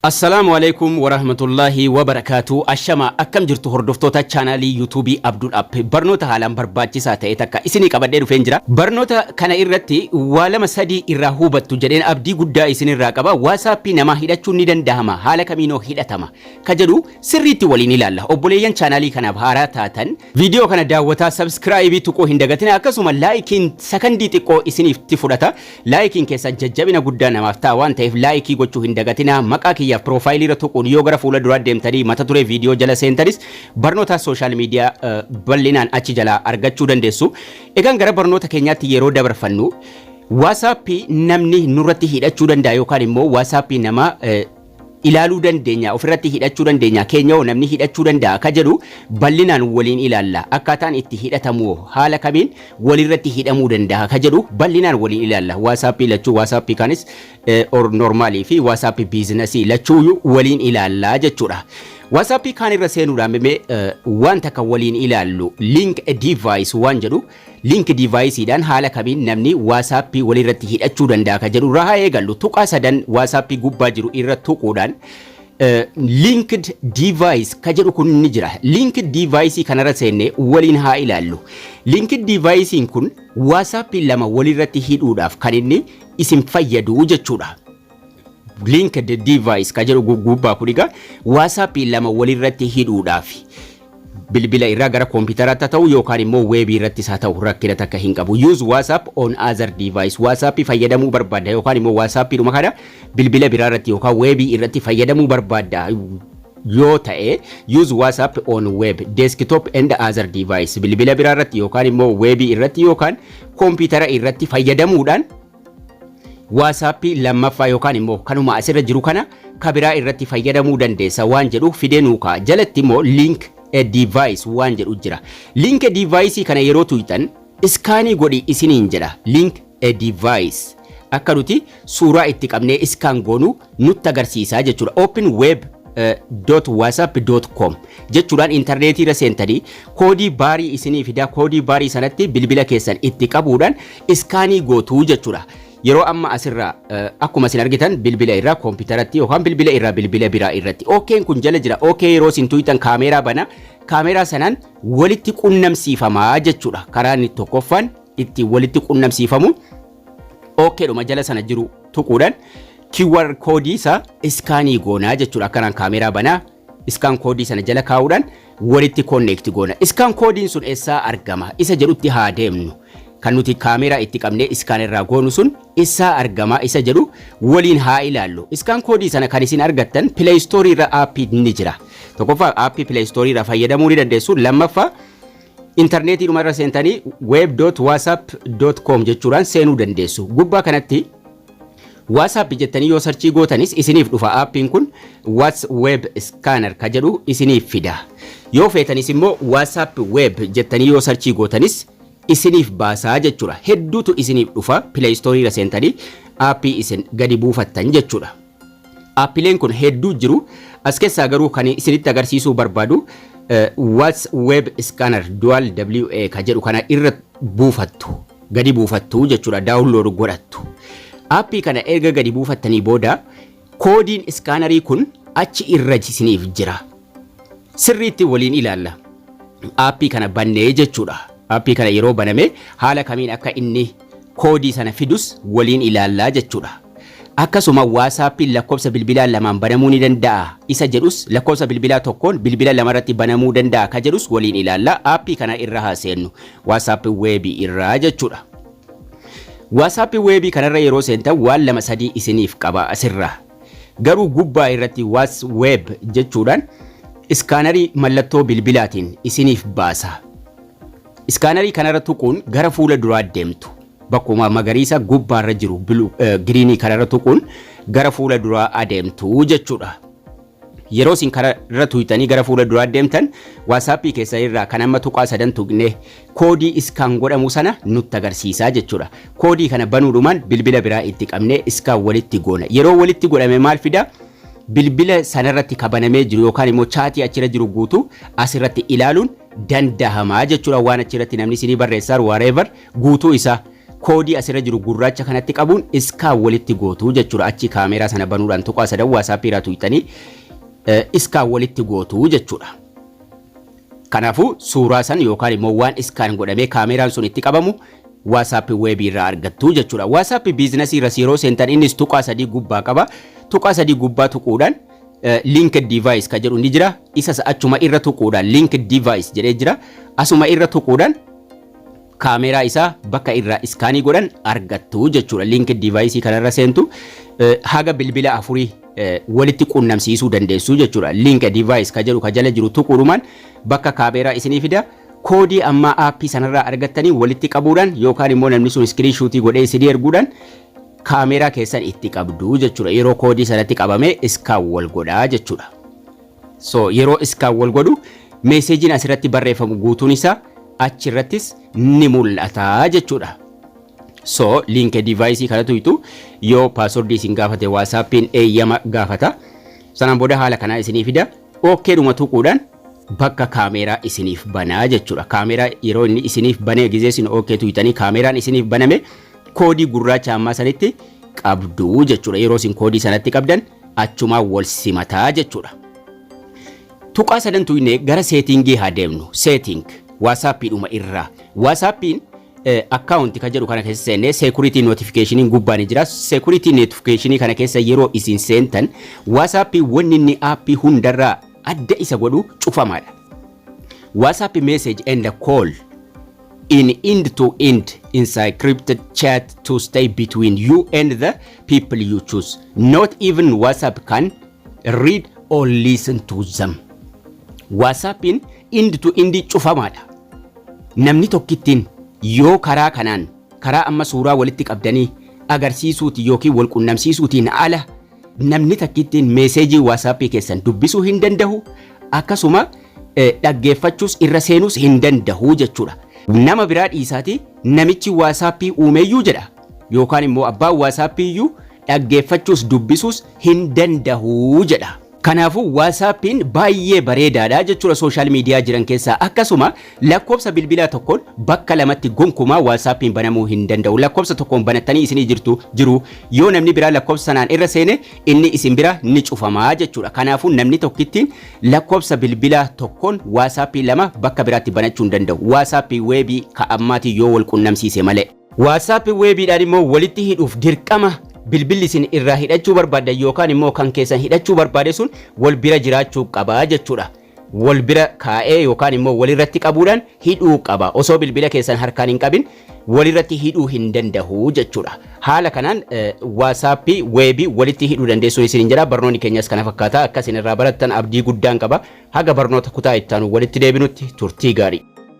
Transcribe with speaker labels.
Speaker 1: Assalaamu alaikum warahmatullaahi wabarakaatu. Ashama, akkam jirtu hordoftoota chaanaalii Yuutuubii Abdul App? Barnoota haalaan barbaachisaa ta'e takka isinii qabadhee dhufeen jira. Barnoota kana irratti waa lama sadii irraa hubattu jedheen abdii guddaa isinirraa qaba. Waasaappii namaa hidhachuun ni dandahama? Haala kamiinoo hidhatama? Ka jedhu sirriitti waliin ilaalla. Obboleeyyan chaanaalii kanaaf haaraa taatan, viidiyoo kana daawwataa subscribe tuquu hin dagatina. Akkasuma likeiin sakandii xiqqoo isiniif fudhata. Likeiin keessan jajjabina guddaa namaaf ta'a waan ta'eef, like gochuu hin dagatina. Maqaa kiyyaaf profile irra tuquun yoo gara fuula duraa deemtanii mata duree viidiyoo jala seentanis, barnoota social media bal'inaan achi jalaa argachuu dandeessu. Egaan gara barnoota keenyaatti yeroo dabarfannu, waasaappii namni nurratti hidhachuu danda'a yookaan immoo waasaappii nama ilaaluu dandeenya, ofirratti hidhachuu dandeenya, keenya hoo namni hidhachuu danda'a ka jedhu bal'inaan waliin ilaalla. Akkaataan itti hidhatamu, haala kamiin walirratti hidhamuu danda'a ka jedhu bal'inaan waliin ilaalla. Waasaappii lachuu, waasaappii kanis normal fi waasaappii business lachuu waliin ilaallaa jechuudha. Waasaappii kaan irra seenuudhaan mee waan takka waliin ilaallu. Link device waan jedhu, link deviceiidhaan haala kamiin namni waasaappii walirratti hidhachuu danda'a ka jedhu irraa haa eegallu. Tuqaa sadan waasaappii gubbaa jiru irra tuquudhaan linked device ka jedhu kun ni jira. Linked device kanarra seennee waliin haa ilaallu. Linked devicein kun waasaappii lama walirratti hidhuudhaaf kan inni isin fayyadu jechuudha. Linked device ka jedhu gubbaa kun egaa waasaappii lama walirratti hidhuudhaaf, bilbila irraa gara koompitaraatti haa ta'u yookaan immoo weebii irrattis haa ta'u, rakkina takka hin qabu. Use WhatsApp on other device. WhatsApp fayyadamuu barbaadda yookaan immoo WhatsApp dhuma kana bilbila biraa irratti yookaan weebii irratti fayyadamuu barbaadda yoo ta'e, use WhatsApp on web, desktop and other device, bilbila biraa irratti yookaan immoo weebii irratti yookaan koompitara irratti fayyadamuudhaan waasaappii lammaffaa yookaan immoo kanuma asirra jiru kana kabiraa irratti fayyadamuu dandeessa waan jedhu fidee nuu ka'a. Jalatti immoo link a device waan jedhu jira. Link a device kana yeroo tuqxan, scan godhi isiniin jedha. Link a device akka nuti suuraa itti qabnee scan goonu nutti agarsiisaa jechuudha. Open web .whatsapp.com jechuudhaan intarneetii irra seentanii koodii baarii isinii fidaa, koodii baarii sanatti bilbila keessan itti qabuudhaan scan gootuu jechuudha. Yeroo amma asirraa akkuma isin argitan, bilbila irraa koompitaratti yookaan bilbila irraa bilbila biraa irratti OK'n kun jala jira. OK yeroo isin tuqxan kaameeraa bana, kaameeraa sanaan walitti qunnamsiifamaa jechuudha. Karaa inni tokkoffaan itti walitti qunnamsiifamu OKdhuma jala sana jiru tuquudhaan QR koodii isaa scan goonaa jechuudha. Akkanaan kaameeraa banaa, scan koodii sana jala kaa'uudhaan walitti connect goona. Scan koodiin sun eessaa argama isa jedhutti haa deemnu. Kan nuti kaameeraa itti qabnee scan irraa goonu sun eessaa argama isa jedhu waliin haa ilaallu. Scan koodii sana kan isin argattan Play Store irra aappii ni jira. Tokkoffaa, aappii Play Store irraa fayyadamuu ni dandeessu. Lammaffaa, intarneetii dhuma irra seentanii web.whatsapp.com jechuudhaan seenuu dandeessu. Gubbaa kanatti WhatsApp jettanii yoo search gootanis isiniif dhufa. Aappiin kun Whats Web Scanner ka jedhu isiniif fida. Yoo feetanis immoo WhatsApp Web jettanii yoo search gootanis isiniif baasaa jechuudha. Hedduutu isiniif dhufa, Play Store irra seentanii aappii isin gadi buufattan jechuudha. Aappileen kun hedduu jiru. As keessaa garuu kan isinitti agarsiisuu barbaadu Whats Web Scanner Dual WA ka jedhu kana irra buufattu. Gadi buufattu jechuudha. Download godhattu. Aappii kana erga gadi buufattanii booda, koodiin scanner kun achi irra isiniif jira. Sirriitti waliin ilaalla. Aappii kana bannee jechuudha. Aappii kana yeroo baname haala kamiin akka inni koodii sana fidus waliin ilaallaa jechuudha. Akkasuma waasaappiin lakkoofsa bilbilaa lamaan banamuu ni danda'a isa jedhus, lakkoofsa bilbilaa tokkoon bilbila lamarratti banamuu danda'a ka jedhus waliin ilaalla. Aappii kana irra haa seennu, waasaappii weebii irraa jechuudha. Waasaappii weebii kanarra yeroo seentan waan lama sadii isiniif qaba asirraa. Garuu gubbaa irratti Whats Web jechuudhaan scanner mallattoo bilbilaatiin isiniif baasa. Scanner kanarra tuquun gara fuula duraa deemtu. Bakkuma magariisa gubbaarra jiru, green kanarra tuquun gara fuula duraa adeemtu jechuudha. Yeroo isin kanarra tuqxanii gara fuula duraa deemtan, waasaappii keessa irraa kan amma tuqaa sadan tuqne koodii scan godhamu sana nutti agarsiisaa jechuudha. Koodii kana banuudhumaan bilbila biraa itti qabnee scan walitti goona. Yeroo walitti godhame maal fida? Bilbila sanarratti kabanamee jiru yookaan immoo chat achirra jiru guutuu asirratti ilaaluun dandahamaa jechuudha. Waan achirratti namni isinii barreessaa whatever guutuu isaa Koodii asirra jiru gurraacha kanatti qabuun scan walitti gootu jechuudha. Achi kaameeraa sana banuudhaan tuqaa sadan WhatsAppii irraa tuqxanii scan walitti gootu jechuudha. Kanaafuu suuraa san yookaan immoo waan scan godhamee kaameeraan sun itti qabamu WhatsApp Webii irraa argattu jechuudha. WhatsApp Businessii irra yeroo seentan innis tuqaa sadii gubbaa qaba. Tuqaa sadii gubbaa tuquudhaan linked device ka jedhu ni jira. Isas achuma irra tuquudhaan linked device jedhee jira. Asuma irra tuquudhaan kaameeraa isaa bakka irraa scanii godhan argattu jechuudha. Linked device kanarra seentu, haga bilbila afurii walitti qunnamsiisuu dandeessu jechuudha. Link device ka jedhu ka jala jiru tuquudhumaan bakka kaameeraa isinii fida. Koodii ammaa appii sanarraa argattanii walitti qabuudhaan yookaan immoo namni sun screenshotii godhee isinii erguudhaan kaameeraa keessan itti qabdu jechuudha. Yeroo koodii sanatti qabamee scan wal godhaa jechuudha. So yeroo scan wal godhu messageiin asirratti barreeffamu guutuun isaa achirrattis ni mul'ata jechuudha. So link device kana tuytu, yoo passwordii isin gaafate WhatsAppiin eeyyama gaafata. Sanaan booda haala kanaa isinii fida. OKdhuma tuquudhaan bakka kaameeraa isiniif banaa jechuudha. Kaameeraa yeroo inni isiniif banee, gizee isin OK tuytanii kaameeraan isiniif baname, koodii gurraacha ammaa sanitti qabdu jechuudha. Yeroo isin koodii sanatti qabdan achumaan wal simataa jechuudha. Tuqaa sadan tuqnee gara settingii haa deemnu. Setting WhatsAppiidhuma irraa. WhatsAppiin account kan jedhu kana keessa seennee security notificationiin gubbaan jira. Security notificationii kana keessa yeroo isin seentan, WhatsAppii wanni inni appii hundarraa adda isa godhu cufamaadha. WhatsApp message and call in end-to-end encrypted chat to stay between you and the people you choose. Not even WhatsApp can read or listen to them. WhatsAppiin end to end cufamaadha. Namni tokkittiin yoo karaa kanaan, karaa amma suuraa walitti qabdanii agarsiisuuti yookiin wal qunnamsiisuutiin ala, namni takkittiin messageii WhatsAppii keessan dubbisuu hin danda'u, akkasuma dhaggeeffachuus irra seenuus hin danda'u jechuudha. Nama biraa dhiisaati, namichi WhatsAppii uumeyyuu jedha yookaan immoo abbaan WhatsAppii iyyuu dhaggeeffachuus dubbisuus hin danda'u jedha. Kanaafuu WhatsAppiin baay'ee bareedaadha jechuudha social media jiran keessaa. Akkasuma lakkoofsa bilbilaa tokkoon bakka lamatti gonkumaa WhatsAppiin banamuu hin danda'u. Lakkoofsa tokkoon banattanii isinii jirtu jiru, yoo namni biraa lakkoofsa sanaan irra seene, inni isin bira ni cufamaa jechuudha. Kanaafuu namni tokkittiin lakkoofsa bilbilaa tokkoon WhatsAppii lama bakka biraatti banachuu hin danda'u. WhatsAppii Webii ka ammaatii yoo wal qunnamsiise malee. WhatsAppii Webiidhaan immoo walitti hidhuuf dirqama bilbilli isin irraa hidhachuu barbaaddan yookaan immoo kan keessan hidhachuu barbaade sun wal bira jiraachuu qaba jechuudha. Wal bira kaa'ee yookaan immoo walirratti qabuudhaan hidhuu qaba. Osoo bilbila keessan harkaan hin qabin walirratti hidhuu hin danda'u jechuudha. Haala kanaan WhatsAppii Webii walitti hidhuu dandeessu isin jedha. Barnoonni keenyas kana fakkaata. Akka isin irraa barattan abdii guddaan qaba. Haga barnoota kutaa ittaanu walitti deebinutti turtii gaarii.